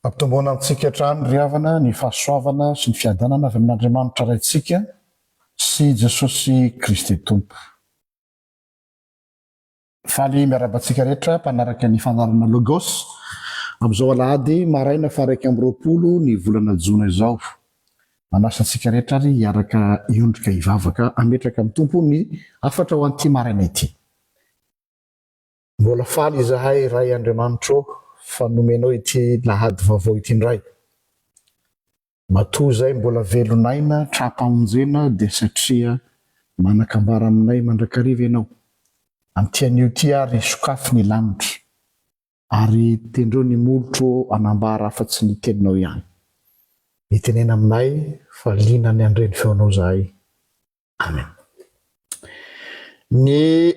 Ampitomboina amintsika hatrany ry havana ny fahasoavana sy ny fiadanana avy amin'Andriamanitra Raintsika sy Jesosy Kristy Tompo. Faly miarahaba antsika rehetra mpanaraka ny fandaharana Logos amin'izao alahady maraina faha 21 ny volana jona izao. Manasa antsika rehetra ary hiaraka hiondrika hivavaka hametraka amin'ny Tompo ny hafatra ho an'ity maraina ity. Mbola faly izahay Ray Andriamanitro ô fa nomenao ity lahady vaovao ity indray. Matoa izay mbola velon'aina tra-pamonjena dia satria manan-kambara aminay mandrakariva Ianao. Amin'ity anio ity ary sokafy ny lanitra ary tendreo ny molotro hanambara afa-tsy ny teninao ihany. Mitenena aminay fa liana ny handre ny feonao izahay. Amen. Ny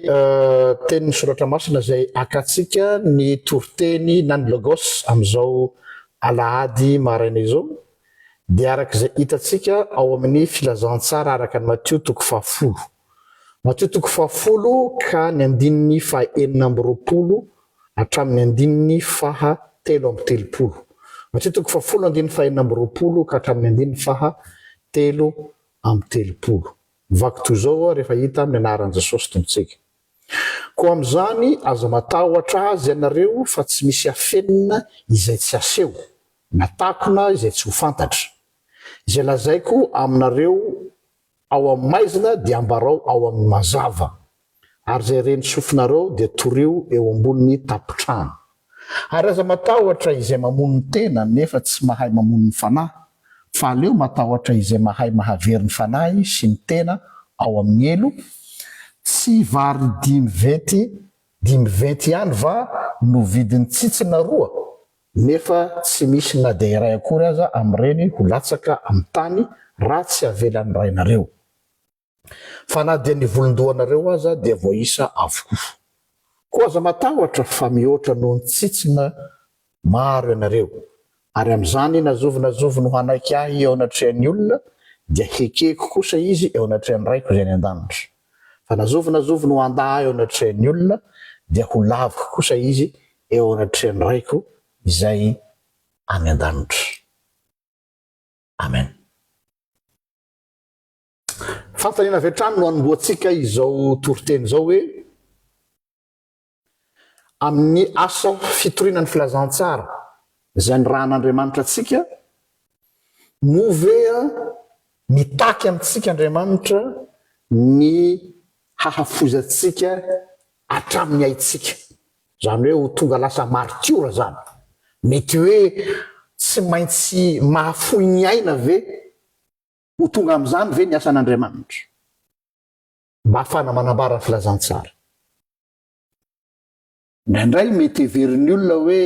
tenin'ny Soratra Masina izay akantsika ny toriteny na ny Logos amin'izao alahady maraina izao dia araka izay hitantsika ao amin'ny Filazantsara araka an'i Matio toko fahafolo. Matio toko fahafolo ka ny andininy faha 26 hatramin'ny andininy faha 33. Matio toko fahafolo andininy faha 26 ka hatramin'ny andininy faha 33. Mivaky toy izao aho rehefa hita amin'ny anaran'i Jesosy Tompontsika. Koa amin'izany aza matahotra azy ianareo fa tsy misy afenina izay tsy aseho, na takona izay tsy ho fantatra. Izay lazaiko aminareo ao amin'ny maizina dia ambarao ao amin'ny mazava. Ary izay ren'ny sofinareo dia torio eo ambonin'ny tampon-trano. Ary aza matahotra izay mamono ny tena nefa tsy mahay mamono ny fanahy, fa aleo matahotra izay mahay mahavery ny fanahy sy ny tena ao amin'ny helo, tsy vary dimy venty dimy venty ihany va no vidin'ny tsitsina roa? Nefa tsy misy na dia iray akory aza amin'ireny ho latsaka amin'ny tany raha tsy avelan'ny Rainareo. Fa na dia ny volon-dohanareo aza dia voaisa avokoa. Koa aza matahotra fa mihoatra noho ny tsitsina maro ianareo. Ary amin'izany na zovy na zovy no hanaiky Ahy eo anatrehan'ny olona, dia hekeko kosa izy eo anatrehan'ny Raiko izay any an-danitra. Fa na zovy na zovy no handà Ahy eo anatrehan'ny olona, dia ho laviko kosa izy eo anatrehan'ny Raiko izay any an-danitra. Amen. Fanontaniana avy hatrany no hanombohantsika izao toriteny izao hoe, Amin'ny asa fitoriana ny filazantsara izay nirahan'Andriamanitra antsika, moa ve mitaky amintsika Andriamanitra ny hahafoizantsika hatramin'ny aintsika? Izany hoe ho tonga lasa martiora izany. Mety hoe tsy maintsy mahafoy ny aina ve Ho tonga amin'izany ve ny asan'Andriamanitra mba hahafahana manambara ny filazantsara? Indraindray mety heverin'ny olona hoe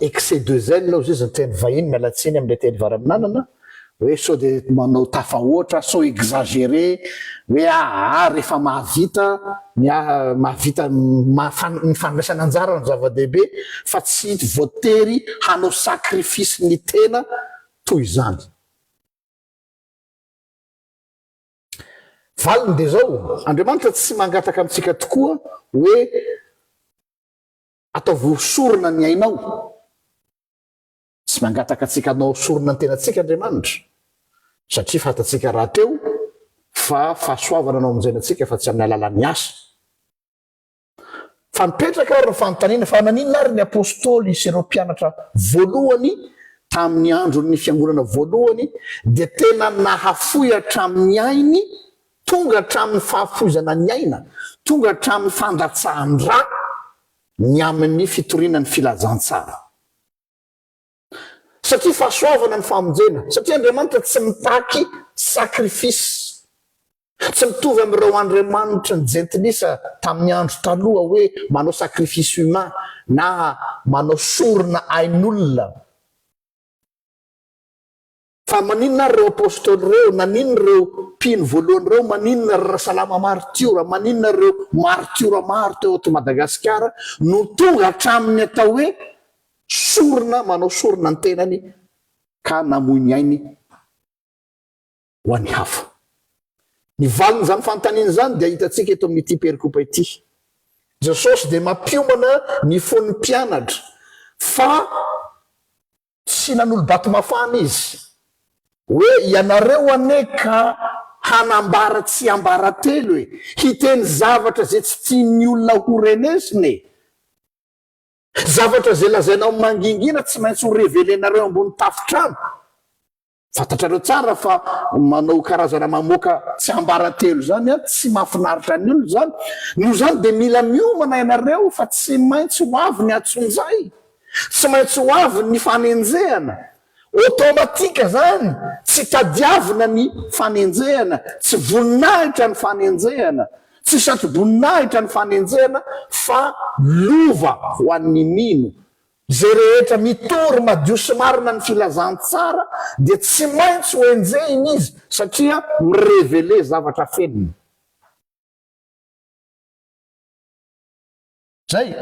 excès de zèle hozy izy ny teny vahiny, miala tsiny amin'ilay teny varaminanana, hoe sao dia manao tafahoatra, sao exagéré, hoe aa rehefa mahavita ny mahavita ny fandraisana anjara no zava-dehibe fa tsy voatery hanao sacrifice ny tena toy izany. Valiny dia izao, Andriamanitra tsy mangataka amintsika tokoa hoe ataovy ho sorona ny ainao. Tsy mangataka antsika hanao sorona ny tenantsika Andriamanitra, satria fantatsika rahateo fa fahasoavana no amonjena antsika fa tsy amin'ny alalan'ny asa. Fa mipetraka ary ny fanontaniana, fa naninona ary ny Apostoly sy ireo mpianatra voalohany tamin'ny andron'ny Fiangonana voalohany dia tena nahafoy hatramin'ny ainy, tonga hatramin'ny fahafoizana ny aina, tonga hatramin'ny fandatsahan-dra ny amin'ny fitoriana ny filazantsara? Satria fahasoavana ny famonjena. Satria Andriamanitra tsy mitaky sacrifice. Tsy mitovy amin'ireo andriamanitry ny jentilisa tamin'ny andro taloha hoe manao sacrifice humain na manao sorona ain'olona. Fa maninona ary ireo apostoly ireo, naninona ireo mpino voalohany ireo, maninona ry Rasalama martiora, maninona ireo martiora maro teo eto Madagasikara no tonga hatramin'ny atao hoe sorona, manao sorona ny tenany ka namoy ny ainy ho an'ny hafa? Ny valin'izany fanontaniana izany dia hitantsika eto amin'ity perikopa ity. Jesosy dia mampiomana ny fon'ny mpianatra. Fa tsy nanolo-bato mafana izy, hoe ianareo anie ka hanambara tsiambaratelo e, hiteny zavatra izay tsy tian'ny olona ho renesina e. Zavatra izay lazainao mangingina tsy maintsy ho revelenareo ambony tafon-trano. Fantatrareo tsara fa manao karazana mamoaka tsiambaratelo izany an, tsy mahafinaritra ny olona izany. Noho izany dia mila miomana ianareo fa tsy maintsy ho avy ny antsonjay, tsy maintsy ho avy ny fanenjehana. Automatique izany, tsy tadiavina ny fanenjehana, tsy voninahitra ny fanenjehana, tsy satroboninahitra ny fanenjehana fa lova ho an'ny mino. Izay rehetra mitory madio sy marina ny filazantsara dia tsy maintsy ho enjehina izy satria mi-reveler zavatra afenina. Izay,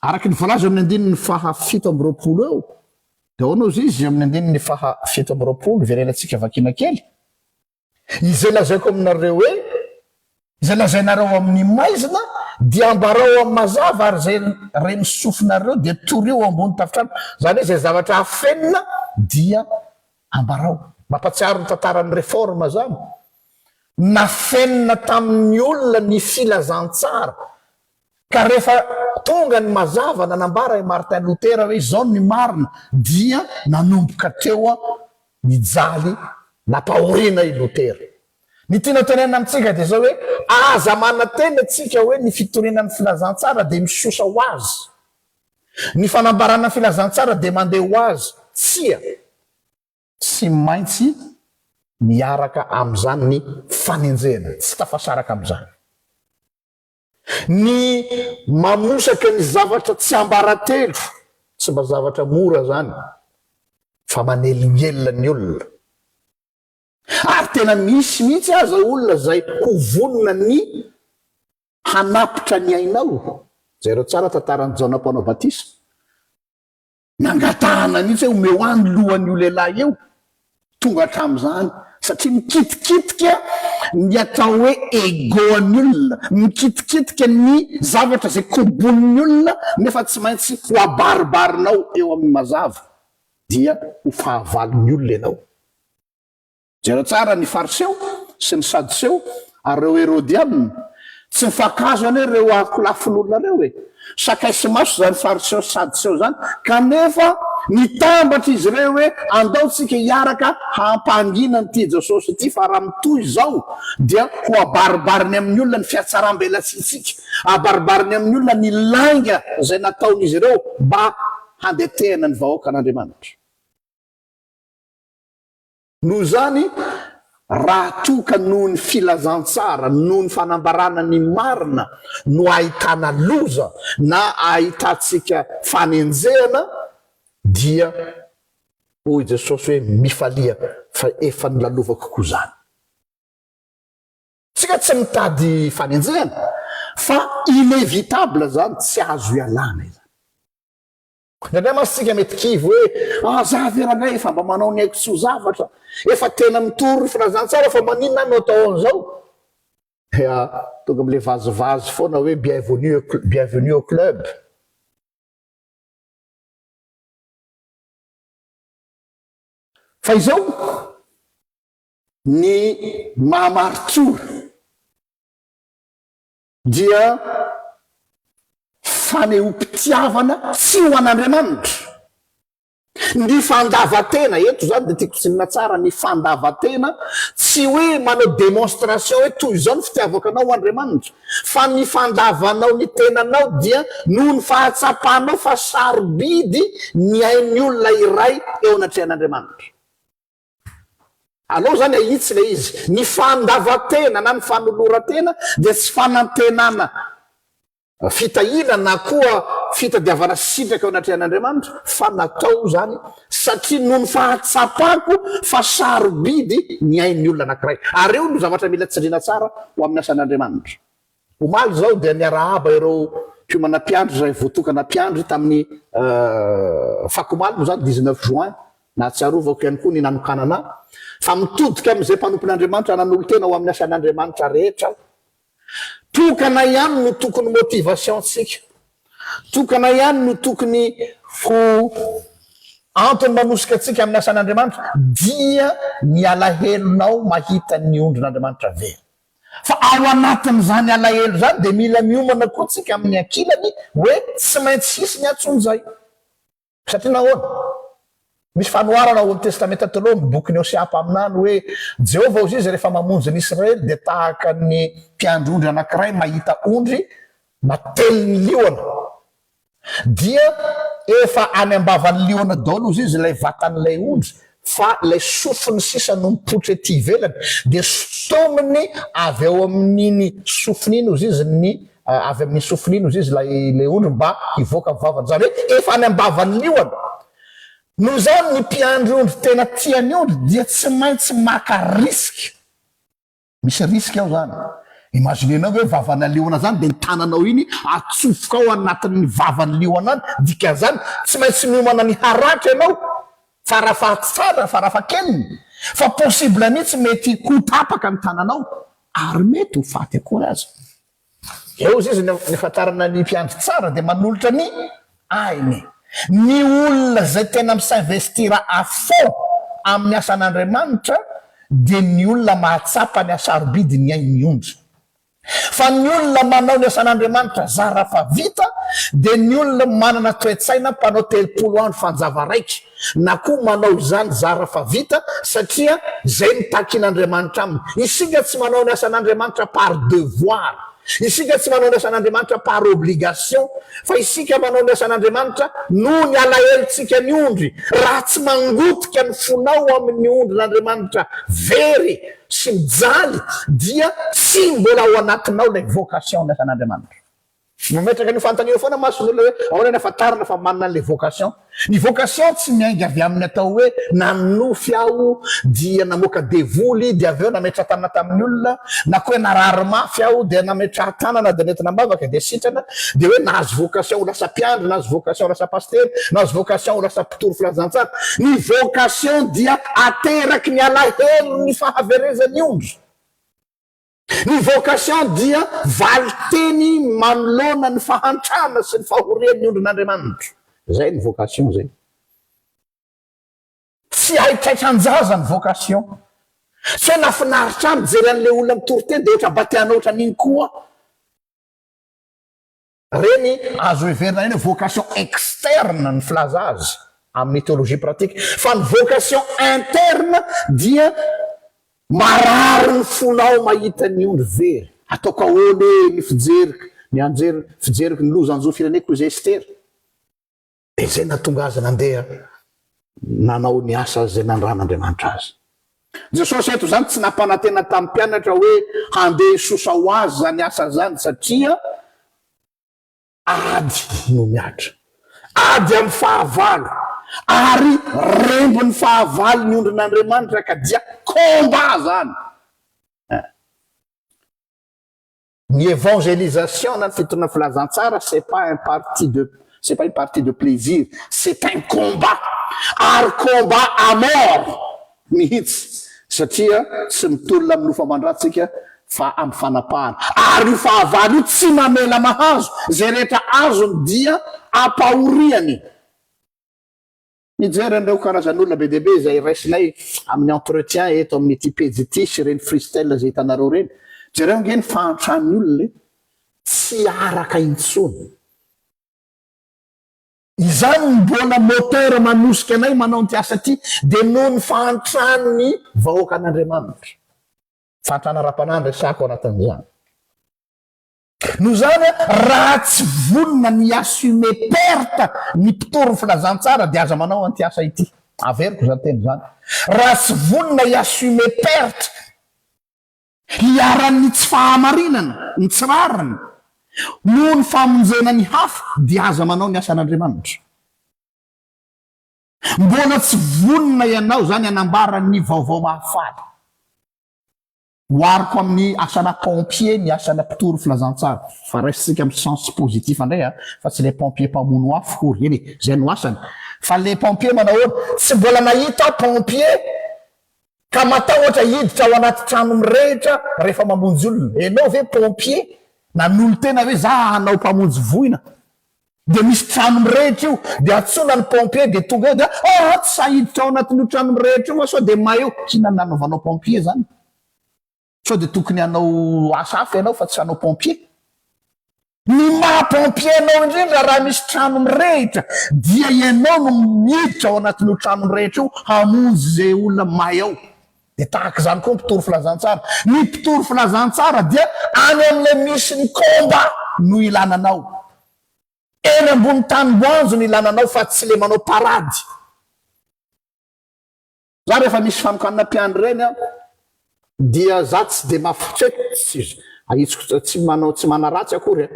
araka ny voalaza eo amin'ny andininy faha 27 eo, dia ahoana hozy izy eo amin'ny andininy faha 27, iverenantsika vakiana kely. Izay lazaiko aminareo hoe, izay lazainareo amin'ny maizina dia ambarao amin'ny mazava ary izay ren'ny sofinareo dia torio ambony tafontrano. Izany hoe izay zavatra afenina dia ambarao. Mampatsiaro ny tantaran'ny réforme izany. Nafenina tamin'ny olona ny filazantsara ka rehefa tonga ny mazava nanambara i Martin Luther hoe izao ny marina dia nanomboka teo nijaly nampahoriana i Lotera. Ny tiana tenenina amintsika dia izao hoe, aza manantena tsika hoe ny fitoriana ny filazantsara dia misosa ho azy. Ny fanambarana ny filazantsara dia mandeha ho azy. Tsia. Tsy maintsy miaraka amin'izany ny fanenjehana. Tsy tafasaraka amin'izany. Ny mamosaka ny zavatra tsiambaratelo, tsy mba zavatra mora zany fa manelingelina ny olona. Ary tena misy mihitsy aza olona zay ho vonona ny hanapitra ny ainao. Jereo tsara tantaran'i Jaona mpanao batisa. Nangatahana mihitsy hoe omeo ahy ny lohan'io lehilahy io. Tonga hatramin'izany satria mikitikitika ny atao hoe ego an'ny olona, mikitikitika ny zavatra izay kobonin'ny olona nefa tsy maintsy ho abaribarinao eo amin'ny mazava dia ho fahavalon'ny olona ianao. Jereo tsara ny Fariseo sy ny Sadoseo ary ireo Herodiana. Tsy mifankahazo anie ireo ankolafin'olona ireo e! Sakay sy maso izany Fariseo sy Sadoseo izany, kanefa nitambatra izy ireo hoe andao tsika hiaraka hampangina an'ity Jesosy ity fa raha mitohy izao dia ho abaribariny amin'ny olona ny fihatsaram-belatsihintsika, abaribariny amin'ny olona ny lainga izay nataon'izy ireo mba handetehana ny vahoakan'Andriamanitra. Noho izany, raha toa ka noho ny filazantsara, noho ny fanambarana ny marina no ahitana loza na ahitantsika fanenjehana, dia hoy Jesosy hoe, Mifalia, fa efa nolalovako koa izany. Tsika tsy mitady fanenjehana, fa inévitable izany, tsy azo ialana izany. Indraindray mantsy tsika mety kivy hoe, ah za ve rangahy efa mba manao ny aiko tsy ho zavatra, efa tena mitory ny filazantsara fa maninona aho no atao an'izao? Dia tonga amin'ilay vazivazy foana hoe bienvenue bienvenue au club. Fa izao, ny maha-maritiora dia fanehoam-pitiavana tsy ho an'Andriamanitra. Ny fandavan-tena, eto izany dia tiako tsinona tsara, ny fandavan-tena tsy hoe manao démonstration hoe toy izao ny fitiavako anao Andriamanitra, fa ny fandavanao ny tenanao dia noho ny fahatsapanao fa sarobidy ny ain'ny olona iray eo anatrehan'Andriamanitra. Aleo izany ahitsy ilay izy. Ny fandavan-tena na ny fanoloran-tena dia tsy fanantenana fitahiana na koa fitadiavana sitraka eo anatrehan'Andriamanitra fa natao izany satria noho ny fahatsapako fa sarobidy ny ain'ny olona anankiray. Ary io no zavatra mila tsindriana tsara ho amin'ny asan'Andriamanitra. Omaly izao dia niarahaba ireo mpiomana mpiandry izay voatokana mpiandry tamin'ny fakomaly moa izany dix-neuf juin, nahatsiarovako ihany koa ny nanokanana ahy fa mitodika amin'izay mpanompon'Andriamanitra nanolo-tena ho amin'ny asan'Andriamanitra rehetra aho. Tokana ihany no tokony motivation-tsika, tokana ihany no tokony Ho antony manosika antsika amin'ny asan'Andriamanitra dia ny alahelonao mahita ny ondrin'Andriamanitra very. Fa ao anatin'izany alahelo izany dia mila miomana koa tsika amin'ny ankilany hoe tsy maintsy hisy ny antsonjay. Satria nahoana? Misy fanoharana ao amin'ny Testamenta Taloha, amin'ny bokin'i Hosea mpaminany hoe, Jehovah hozy izy rehefa mamonjy ny Israely dia tahaka ny mpiandry ondry anankiray mahita ondry natelin'ny liona. Dia efa any am-bavan'ny liona daholo hozy izy ilay vatan'ilay ondry fa ilay sofiny sisa no mipoitra ety ivelany dia sintominy avy ao amin'iny sofiny iny hozy izy ny avy amin'iny sofiny iny hozy izy ilay ilay ondry mba hivoaka ny vavany. Izany hoe efa any am-bavan'ny liona. Noho izany ny mpiandry ondry tena tia ny ondry dia tsy maintsy maka risque. Misy risque ao zany. Imaginez-nao ve vavana liona zany dia ny tananao iny atsofoka ao anatin'ny vavan'ny liona any, dikan'izany tsy maintsy miomana ny haratra ianao farafahatsara farafahakeliny fa possible mihitsy mety ho tapaka ny tananao ary mety ho faty akory aza. Eo izy izy ny ahafantarana ny mpiandry tsara dia manolotra ny ainy. Ny olona izay tena mi-s'investir à fond amin'ny asan'Andriamanitra dia ny olona mahatsapa ny hasarobidy ny ain'ny ondry. Fa ny olona manao ny asan'Andriamanitra zara fa vita dia ny olona manana toe-tsaina mpanao 30 andro fanjava raika na koa manao izany zara fa vita satria zay no takin'Andriamanitra aminy. Isika tsy manao ny asan'Andriamanitra par devoir, isika tsy manao ny asan'Andriamanitra par obligation, fa isika manao ny asan'Andriamanitra noho ny alahelontsika ny ondry. Raha tsy mangotika ny fonao amin'ny ondrin'Andriamanitra very sy mijaly dia tsy mbola ao anatinao ilay vocation ny asan'Andriamanitra. Mametraka an'io fanontaniana io foana mantsy ny olona hoe ahoana ny ahafantarana fa manana an'ilay vocation. Ny vocation tsy miainga avy amin'ny atao hoe nanonofy aho dia namoaka devoly dia avy eo nametra-tanana tamin'ny olona, na koa hoe narary mafy aho dia nametraha-tanana dia nentina am-bavaka dia sitrana, dia hoe nahazo vocation ho lasa mpiandry, nahazo vocation ho lasa pasitera, nahazo vocation ho lasa mpitory filazantsara. Ny vocation dia ateraky ny alahelon'ny fahaverezan'ny ondry. Ny vocation dia valinteny manoloana ny fahantrana sy ny fahorian'ny ondrin'Andriamanitra. Izay ny vocation izay. Tsy haitraitran-jaza ny vocation. Tsy hoe nahafinaritra ahy mijery an'ilay olona mitory teny dia ohatra mba te hanao ohatran'iny koa aho. Reny azo heverina ihany hoe vocation externe ny filaza azy amin'ny théologie pratique fa ny vocation interne dia marary ny fonao mahita ny ondry very. Ataoko ahoana e ny fijeriko ny anjery fijeriko ny loza hanjo fireneko hoy izay Estera. Dia izay nahatonga azy nandeha nanao ny asa izay nandran'Andriamanitra azy. Jesosy eto izany tsy nampanantena tamin'ny mpianatra hoe handeha hisosa ho azy izany asa izany satria ady no mihatra. Ady amin'ny fahavalo ary rembin'ny fahavalo ny ondrin'Andriamanitra ka dia combat izany. Ny évangélisation na ny fitoriana filazantsara c'est pas un partie de c'est pas une partie de plaisir, c'est un combat ary combat à mort mihitsy satria tsy mitolona amin'ny nofo aman-dra tsika fa amin'ny fanapahana ary io fahavalo io tsy mamela mahazo, izay rehetra azony dia ampahoriany. Mijery an'ireo karazan'olona be dia be izay raisinay amin'ny entretien eto amin'ity pejy ity sy ireny freestyle izay hitanareo ireny. Jereo ange ny fahantran'ny olona e! Tsy araka intsony. Izany no mbola moteur manosika anay manao an'ity asa ity dia noho ny fahantran'ny vahoakan'Andriamanitra. Fahantrana ara-panahy no resahako ao anatin'izany. Noho izany, raha tsy vonona ny hi-assumer perte ny mpitory ny filazantsara dia aza manao an'ity asa ity. Averiko izany teny izany. Raha tsy vonona hi-assumer perte, hiharan'ny tsy fahamarinana, ny tsy rariny, noho ny famonjena ny hafa dia aza manao ny asan'Andriamanitra. Mbola tsy vonona ianao izany hanambara ny vaovao mahafaly. Ohariko amin'ny asana pompier ny asana mpitory filazantsara, fa raisintsika amin'ny sens positif indray a, fa tsy ilay pompier mpamono afo akory, eny e, izay no asany, fa ilay pompier manao ahoana? Tsy mbola nahita aho pompier ka matahotra hiditra ao anaty trano mirehitra rehefa mamonjy olona, ianao ve pompier nanolo-tena hoe za hanao mpamonjy voina? Dia misy trano mirehitra io, dia antsoina ny pompier dia tonga eo dia ah tsy sahy hiditra ao anatin'io trano mirehitra io fa sao dia may eo. Inona no nanaovanao pompier zany? Sao dia tokony hanao asa hafa ianao fa tsy hanao pompier? Ny maha pompier anao indrindra raha misy trano mirehitra dia ianao no miditra ao anatin'io trano mirehitra io hamonjy izay olona may ao. Dia tahaka izany koa ny mpitory filazantsara. Ny mpitory filazantsara dia any amin'ilay misy ny combat no ilana anao. Eny ambony tanim-boanjo no ilana anao fa tsy le manao parady. Za rehefa misy fanokanana mpiandry ireny an, dia za tsy dia maf-, tsy hoe tsy, ahitsiko, tsy manao, tsy manaratsy akory an,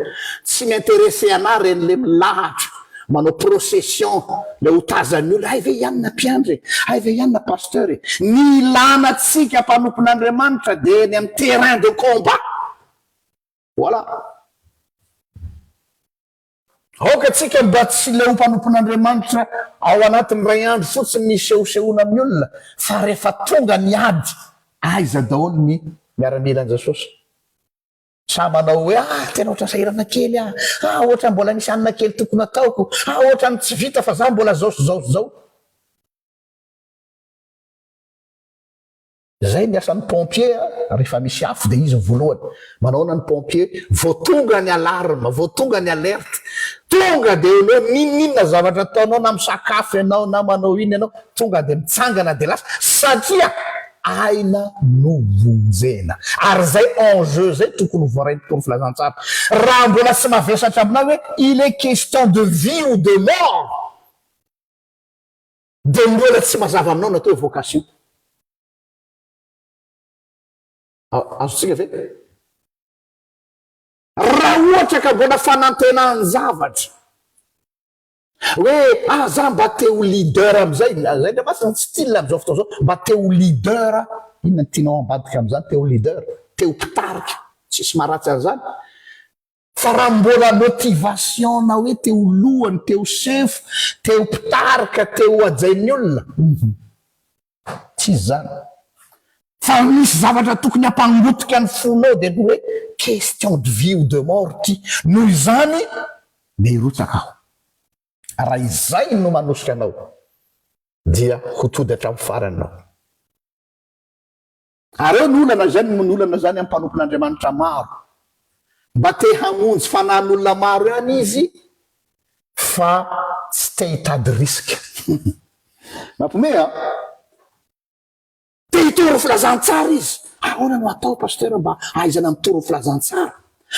tsy mi-interesser anah ireny le milahatra manao procession le ho tazan'ny olona, hay ve i anona mpiandry e, hay ve i anona pasteur e. Ny ilana antsika mpanompon'Andriamanitra dia eny amin'ny terrain de combat. Voilà. Aoka tsika mba tsy le ho mpanompon'Andriamanitra ao anatin'ny iray andro fotsiny ny hisehosehoana amin'ny olona fa rehefa tonga ny ady, aiza daholo ny miaramilan'i Jesosy? Sa manao hoe ah tena ohatran'ny sahirana kely aho, ah ohatran'ny mbola misy anona kely tokony hataoko, ah ohatran'ny tsy vita fa za mbola zao sy zao sy zao. Zay ny asan'ny pompier a, rehefa misy afo dia izy ny voalohany. Manahoana ny pompier? Vao tonga ny alarme, vao tonga ny alerte, tonga dia eo no eo, n'inon'inona zavatra ataonao na misakafo ianao na manao inona ianao, tonga dia mitsangana dia lasa, satria aina no vonjena. Ary zay enjeu zay tokony ho voarain'ny mpitory filazantsara. Raha mbola tsy mavesatra aminao hoe il est question de vie ou de mort, Dia mbola tsy mazava aminao ny atao hoe vocation. Azontsika ve? Raha ohatra ka mbola fanantenan-javatra hoe ah za mba te ho leader amin'izay, zay ndray mantsy ny style amin'izao fotoana izao, mba te ho leader, inona no tianao ambadika amin'izany te ho leader, te ho mpitarika, tsisy maharatsy an'izany. Fa raha mbola motivation na hoe te ho lohany, te ho sefo, te ho mpitarika, te ho hajain'ny olona, hum tsy izy izany. Fa misy zavatra tokony hampangotika ny fonao dia ny hoe question de vie ou de mort ity. Noho izany dia hirotsaka aho. Raha izay no manosika anao dia ho tody hatramin'ny farany ianao. Ary eo ny olana, izay no ny olana izany amin'ny mpanompon'Andriamanitra maro. Mba te hamonjy fanahin'olona maro ihany izy fa tsy te hitady risque. Mampiomehy an! Te hitory ny filazantsara izy. Ahoana no atao Pasteur mba hahaizana mitory ny filazantsara?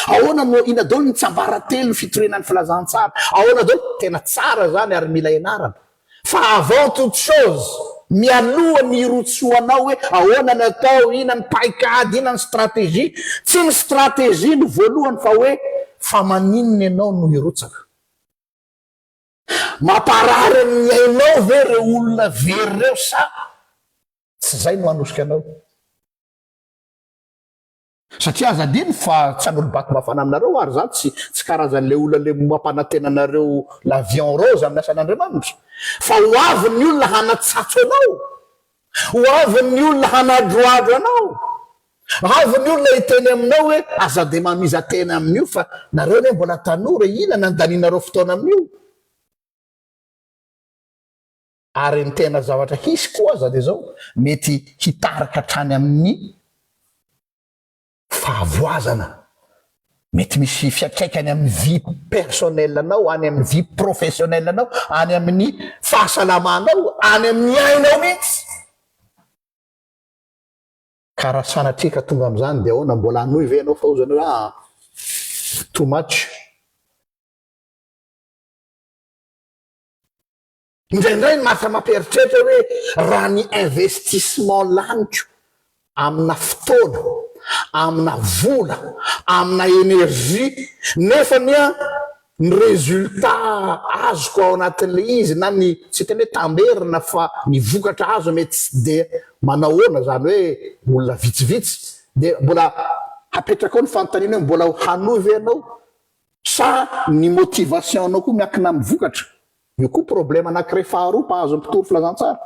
Ahoana no, inona daholo ny tsiambaratelo fitoriana ny filazantsara? Ahoana daholo? Tena tsara izany ary mila ianarana. Fa avant toute chose, mialoha ny hirotsoanao hoe ahoana ny atao, inona ny paikady, inona ny stratégie, tsy ny stratégie no voalohany fa hoe fa maninona ianao no hirotsaka? Mamparary ny ainao ve ireo olona very ireo sa tsy izay no hanosika anao? Satria aza adino fa tsy hanolo-bato mafana aminareo ary za tsy tsy karazan'le olona le mampanantena anareo la vie en rose amin'ny asan'Andriamanitra. Fa ho avy ny olona hanatsatso anao, ho avy ny olona hanadroadro anao, avy ny olona hiteny aminao hoe aza de mamiza tena amin'io fa nareo anie mbola tanora e, inona nandanianareo fotoana amin'io? Ary ny tena zavatra hisy koa aza dia izao, mety hitarika hatrany amin'ny fahavoazana, mety misy fiantraikany amin'ny vie personnelle anao, any amin'ny vie professionnelle anao, any amin'ny fahasalamanao, any amin'ny ainao mihitsy. Ka raha sanatria ka tonga amin'izany dia ahoana, mbola hanohy ve ianao fa hozy ianao hoe ah, too much. Indraindray maka mampieritreritra hoe raha ny investissement laniko amina fotoana, amina vola, amina énergie nefa anie ny résultat azoko ao anatin'ilay izy na ny tsy hiteny hoe tamberina fa ny vokatra azo mety tsy dia manahoana izany hoe olona vitsivitsy dia mbola hapetraka ao ny fanontaniana hoe mbola hanohy ve ianao sa ny motivation-nao koa miankina amin'ny vokatra? Io koa problème anakiray faharoa mpahazo ny mpitory filazantsara.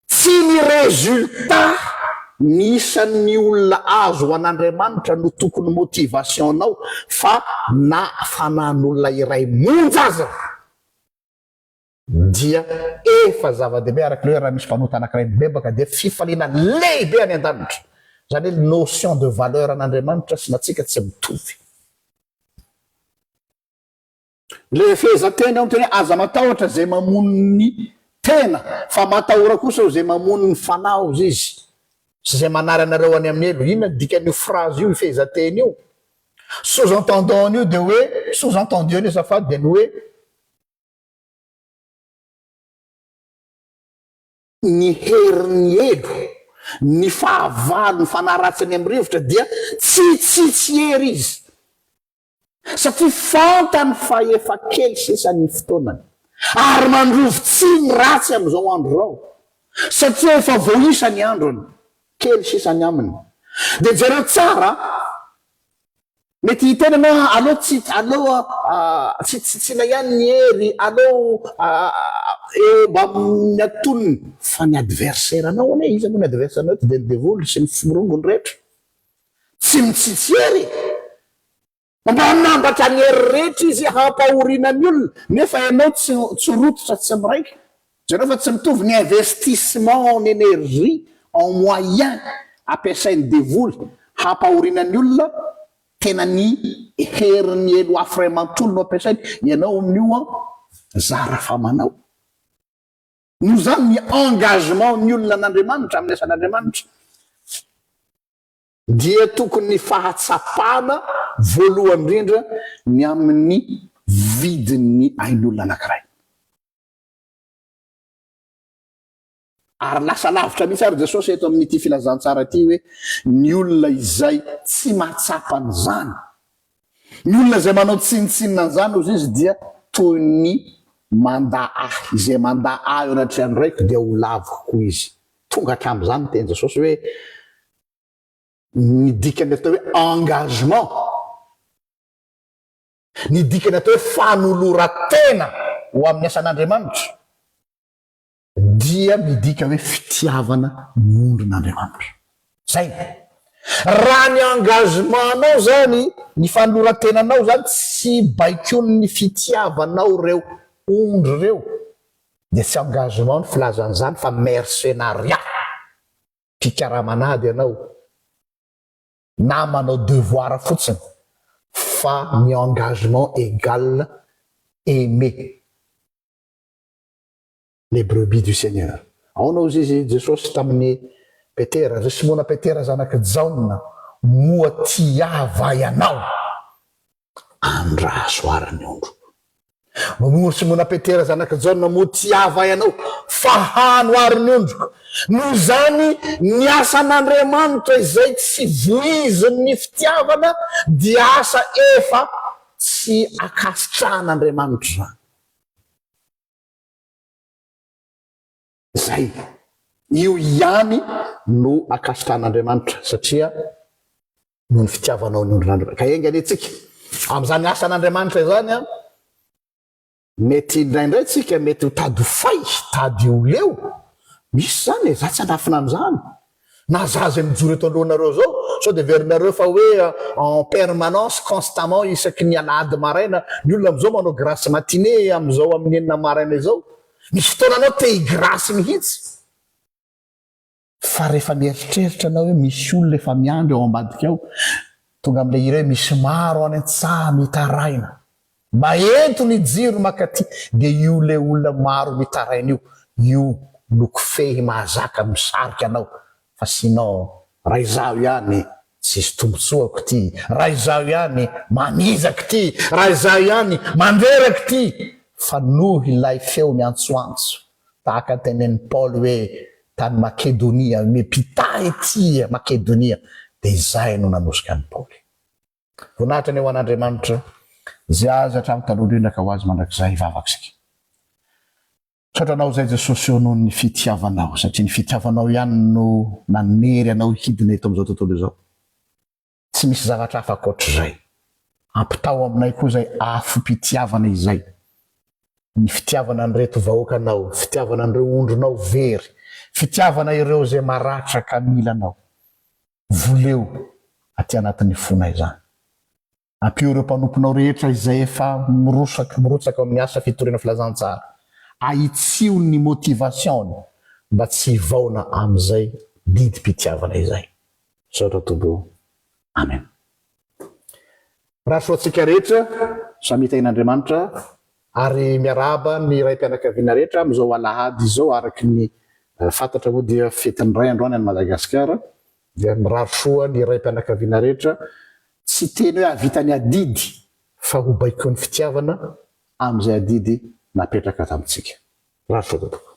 Tsy ny résultat Ny isan'ny olona azo ho an'Andriamanitra no tokony motivation-nao fa na fanan'olona iray monja aza dia efa zava-dehibe araka ilay hoe raha misy mpanota anankiray mibebaka dia fifaliana lehibe any an-danitra. Izany hoe notion de valeur an'Andriamanitra sy ny antsika tsy mitovy. Ilay fehezanteny ao miteny hoe aza matahotra izay mamono ny tena fa matahora kosa izay mamono ny fanahy hozy izy sy izay manary anareo any amin'ny helo. Inona ny dikan'io phrase io, io fehezanteny io? Sous-entendant-n'io dia hoe, sous-entendu-ny azafady dia ny hoe, ny herin'ny helo, ny fahavalo, ny fanahy ratsy any amin'ny rivotra dia tsy hitsitsy hery izy. Satria fantany fa efa kely sisa ny fotoanany. Ary mandrovi-tsihy ny ratsy amin'izao andro izao. Satria efa voaisa ny androny. Kely sisa ny aminy. Dia jereo tsara, mety hiteny ianao ah, aleo tsy, aleo tsy tsitsiana ihany ny hery, aleo eo mba amin'ny antonony. Fa ny adversaire-nao anie, iza moa ny adversaire-nao eto dia ny devoly sy ny forongony rehetra. Tsy mitsitsy hery e! Mba hanambatra ny hery rehetra izy hampahoriana ny olona nefa ianao tsy tsy rototra tsy miraika. Jereo fa tsy mitovy ny investissement en énergie, en moyen ampiasain'ny devoly hampahoriana ny olona, tena ny herin'ny helo afo iray manontolo no ampiasainy, ianao amin'io an zara fa manao. Noho izany ny engagement ny olona an'Andriamanitra amin'ny asan'Andriamanitra dia tokony ny fahatsapana voalohany indrindra ny amin'ny vidin'ny ain'olona anankiray. Ary lasa lavitra mihitsy ary Jesosy eto amin'ity filazantsara ity hoe ny olona izay tsy mahatsapa an'izany, ny olona izay manao tsinontsinona an'izany hozy izy dia toy ny mandà ahy, izay mandà ahy eo anatrehan'ny Raiko dia ho laviko koa izy. Tonga hatramin'izany ny tenin'i Jesosy hoe ny dikan'ny atao hoe engagement, ny dikan'ny atao hoe fanoloran-tena ho amin'ny asan'Andriamanitra. Dia midika hoe fitiavana ny ondrin'Andriamanitra. Zay. Raha ny engagement-nao zany, ny fanoloran-tenanao zany tsy baikoin'ny fitiavanao ireo ondry ireo, dia tsy engagement ny filaza an'izany fa mercenariat. Mpikaraman'ady ianao, na manao devoir fotsiny, fa ny engagement égale aimer. Les brebis du Seigneur. Aona hozy izy Jesosy tamin'i Petera, Ry Simona Petera zanak'i Jaona, moa tia Ahy va ianao? Andraso ary ny ondriko. Moa Simona Petera zanak'i Jaona, moa tia Ahy va ianao? Fahano ary ny ondriko. Noho izany, ny asan'Andriamanitra izay tsy voizin'ny fitiavana dia asa efa tsy ankasitrahan'Andriamanitra izany. Zay. Io ihany no ankasitrahan'Andriamanitra satria noho ny fitiavanao ny ondrin'Andriamanitra. Ka enga anie tsika amin'izany asan'Andriamanitra izany an, mety indraindray tsika mety ho tady ho fay, tady ho leo, misy izany e, za tsy hanafina an'izany. Na za zay mijoro eto anoloanareo zao, sao dia heverinareo fa hoe en permanence, constamment isaky ny alahady maraina, ny olona amizao manao grasse matinée amizao amin'ny enina maraina izao, misy fotoana anao te hi-grasse mihitsy, fa rehefa mieritreritra anao hoe misy olona efa miandry ao ambadika ao, tonga amin'ilay hira hoe misy maro any an-tsaha mitaraina, Mba ento ny jiro makaty dia io le olona maro mitaraina io, io no kofehy mahazaka misarika anao fa sinon raha izaho ihany tsisy tombotsoako ty, raha izaho ihany mamizaka ty, raha izaho ihany mandreraka ty fa noho ilay feo miantsoantso tahaka ny tenenin'i Paoly hoe tany Makedonia, mipitaha ety Makedonia dia izay no nanosika an'i Paoly. Voninahitra anie ho an'Andriamanitra, izay azy hatramin'ny taloha indrindra ka ho azy mandrakizay. Hivavaka isika. Misaotra Anao izay Jesosy ô noho ny fitiavanao, satria ny fitiavanao ihany no nanery Anao hidina eto amin'izao tontolo izao. Tsy misy zavatra hafa ankoatr'izay. Ampitao aminay koa izay afom-pitiavana izay. Ny fitiavana an'ireto vahoakanao, fitiavana an'ireo ondrinao very, fitiavana ireo izay maratra ka mila Anao. Voleo aty anatin'ny fonay izany. Ampio ireo mpanomponao rehetra izay efa mirosaka mirotsaka ao amin'ny asa fitoriana filazantsara. Ahitsio ny motivation-ny mba tsy hivaona amin'izay didim-pitiavana izay. Misaotra Tompo o. Amen. Mirary soa antsika rehetra, samy hitahian'Andriamanitra ary miarahaba ny raim-pianakaviana rehetra amin'izao alahady izao araka ny fantatra moa dia fetin'ny ray androany any Madagasikara dia mirary soa ny raim-pianakaviana rehetra tsy teny hoe hahavita ny adidy fa ho baikoin'ny fitiavana amin'izay adidy napetraka tamintsika. Mirary soa tompoko.